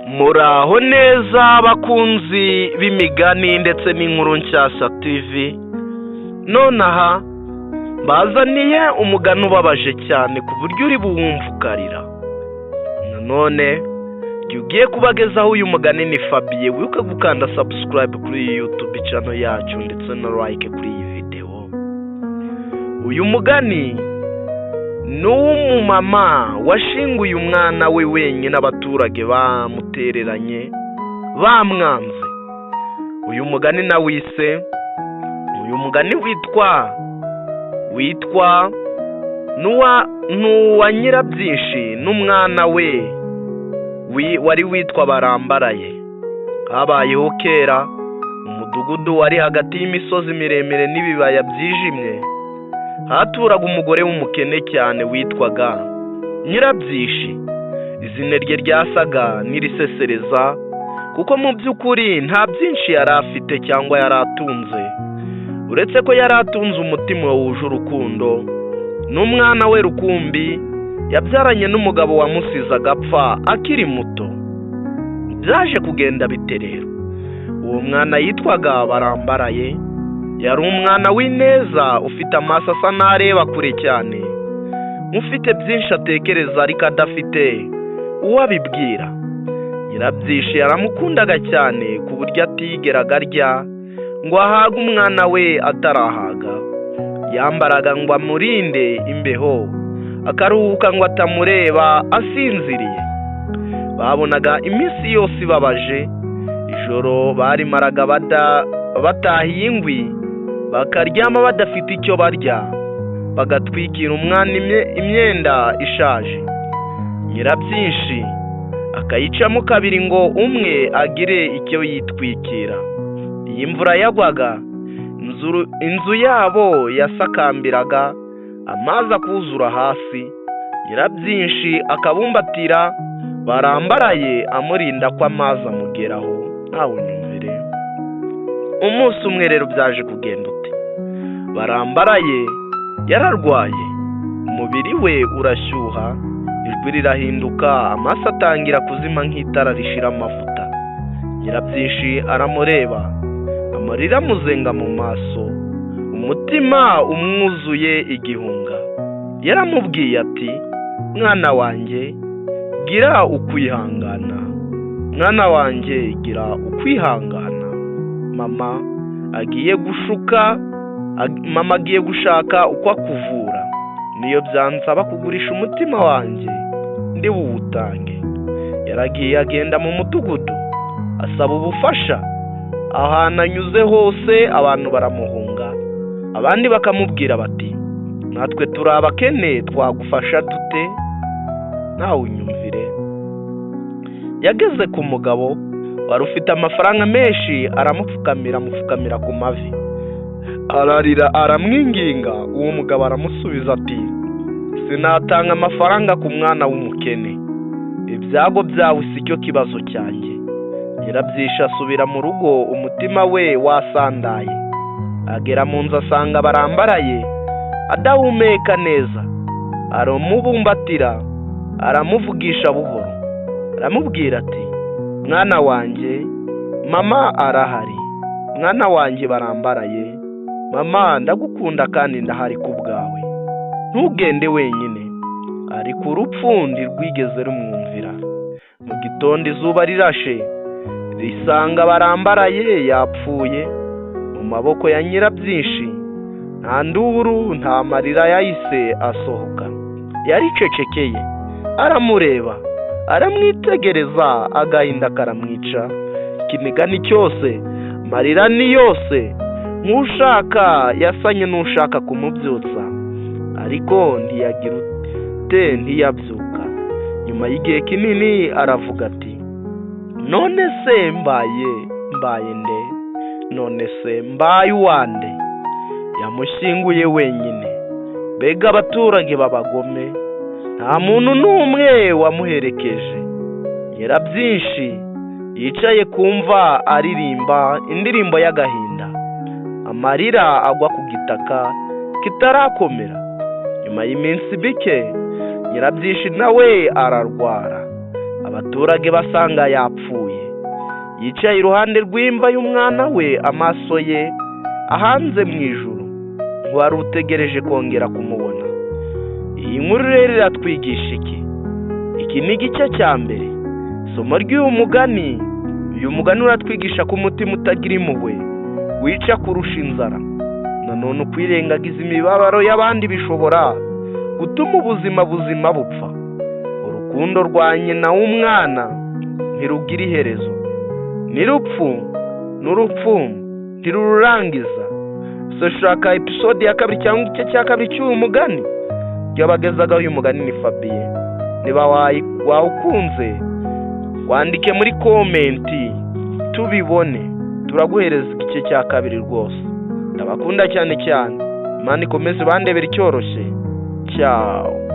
Muraho neza bakunzi b'imigani ndetse n'inkuru nshyashya TV, nonaha mbazaniye umugani ubabaje cyane ku buryo uri buwumve ukarira. Nanone jya ugiye kubagezaho uyu mugani ni Fabien, wibuke gukanda subscribe kuri iyi YouTube channel yacu ndetse na like kuri iyi videwo. Uyu mugani ni uw'umumama washinguye umwana we wenyine, abaturage bamutereranye bamwanze. Uyu mugani nawise, uyu mugani witwa n'uwa Nyirabyinshi n'umwana we wari witwa Barambaraye. Habayeho kera umudugudu wari hagati y'imisozi miremire n'ibibaya byijimye, haturaga umugore w'umukene cyane witwaga Nyirabyinshi. Izina rye ryasaga n'irisesereza kuko mu by'ukuri nta byinshi yari afite cyangwa yari atunze, uretse ko yari atunze umutima wuje urukundo n'umwana we rukumbi yabyaranye n'umugabo wamusize agapfa akiri muto. Byaje kugenda bite rero? Uwo mwana yitwaga Barambaraye, yari umwana w'ineza ufite amaso asa n'areba kure cyane, ufite byinshi atekereza ariko adafite uwo abibwira. Nyirabyinshi yaramukundaga cyane ku buryo atigeraga arya ngo ahage umwana we atarahaga. Yambaraga ngo amurinde imbeho, akaruhuka ngo atamureba asinziriye. Babonaga iminsi yose ibabaje, ijoro barimaraga batahiye ingwi, bakaryama badafite icyo barya, bagatwikira umwana imyenda ishaje. Nyirabyinshi akayicamo kabiri ngo umwe agire icyo yitwikira. Iyi mvura yagwaga, inzu yabo yasakambiraga, amazi akuzura hasi. Nyirabyinshi akabumbatira Barambaraye amurinda ko amazi amugeraho. Ntawe unyumvire. Umunsi umwe rero byaje kugenda ute? Barambaraye yararwaye, umubiri we urashyuha, ijwi rirahinduka, amaso atangira kuzima nk'itara rishira amavuta. Nyirabyinshi aramureba, amarira amuzenga mu maso, umutima umwuzuye igihunga. Yaramubwiye ati: mwana wanjye gira ukwihangana, mwana wanjye gira ukwihangana. Mama agiye gushuka, mama agiye gushaka uko akuvura, niyo byansaba kugurisha umutima wanjye ndi buwutange. Yaragiye agenda mu mudugudu asaba ubufasha, ahantu anyuze hose abantu baramuhunga, abandi bakamubwira bati: natwe turi abakene twagufasha dute? Nawe unyumvire. Yageze ku mugabo wari ufite amafaranga menshi, aramupfukamira, amupfukamira ku mavi, ararira, aramwinginga. Uwo mugabo aramusubiza ati: sinatanga amafaranga ku mwana w'umukene, ibyago byawe si cyo kibazo cyanjye. Nyirabyinshi asubira mu rugo umutima we wasandaye. Agera mu nzu asanga Barambaraye adahumeka neza, aramubumbatira, aramuvugisha buhoro, aramubwira ati: mwana wanjye mama arahari, mwana wanjye Barambaraye, mama ndagukunda kandi ndahari ku bwawe, ntugende wenyine. Ariko urupfu ntirwigeze rumwumvira. Mu gitondo izuba rirashe risanga Barambaraye yapfuye mu maboko ya Nyirabyinshi. Nta nduru, nta marira yahise asohoka, yaricecekeye, aramureba, aramwitegereza, agahinda karamwica. Ikiniga cyose, amarira ni yose, nk'ushaka yasanye n'ushaka kumubyutsa, ariko ntiyagira ute, ntiyabyuka. Nyuma y'igihe kinini aravuga ati: none se mbaye nde? None se mbaye uwande? Yamushyinguye wenyine. Mbega abaturage b'abagome, nta muntu n'umwe wamuherekeje. Nyirabyinshi yicaye ku mva aririmba indirimbo y'agahinda, amarira agwa ku gitaka kitarakomera. Nyuma y'iminsi mike Nyirabyinshi nawe ararwara, Abaturage basanga yapfuye, yicaye iruhande rw'imva y'umwana we, amaso ye ahanze mu ijuru, wari utegereje kongera kumubona. Iyi nkuru rero iratwigisha iki? Iki ni igice cya mbere. Isomo ry'uyu mugani, uyu mugani uratwigisha ko umutima utagira impuhwe wica kurusha inzara. Nanone ukwirengagiza imibabaro y'abandi bishobora gutuma ubuzima buzima bupfa. Urukundo rwa nyina w'umwana ntirugira iherezo, n'urupfu n'urupfu ntirururangiza. So shaka episode ya kabiri cyangwa igice cya kabiri cy'uyu mugani. Ryabagezagaho uyu mugani ni Fabien. Niba wawukunze, wandike muri comment tubibone, turaguhereza igice cya kabiri rwose. Ndabakunda cyane cyane. Imana ikomeze bandebera icyoroshye. Ciao.